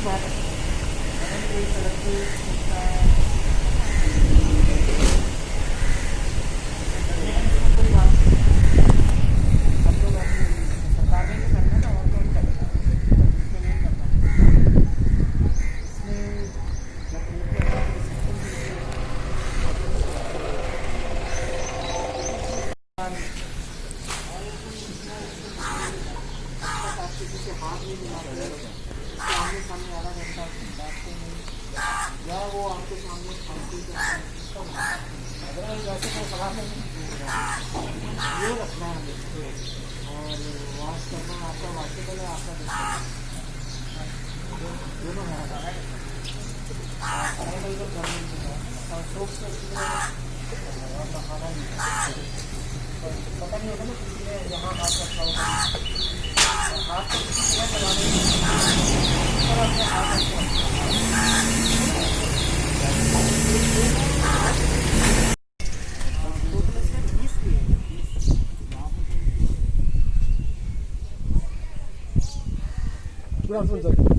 बात है। पता नहीं कोई सड़क पे होता है। कोई बात नहीं। हम लोग अभी सरकार ने तो करना था और कौन करेगा? इसमें नहीं करना। इसमें जब सिस्टम आप किसी से हाथ नहीं मिलाते, उसके आमने सामने आधा घंटा बैठते नहीं, या वो आपके सामने खांसी करते हैं, अदरवाइज वैसे तो सलाह नहीं। ये रखना है हमें और वॉश करना आपका वॉशेबल है, आपका दोनों है। सैनिटाइजर गवर्नमेंट है और सोप से अच्छी तरह और नहाना भी है। पता नहीं होता ना किसी ने यहाँ हाथ रखा होगा, हाथ तो किसी जगह लगाने पर अपने हाथ रखते। टोटल इसमें 20 लिए हैं, 20। Good afternoon, sir.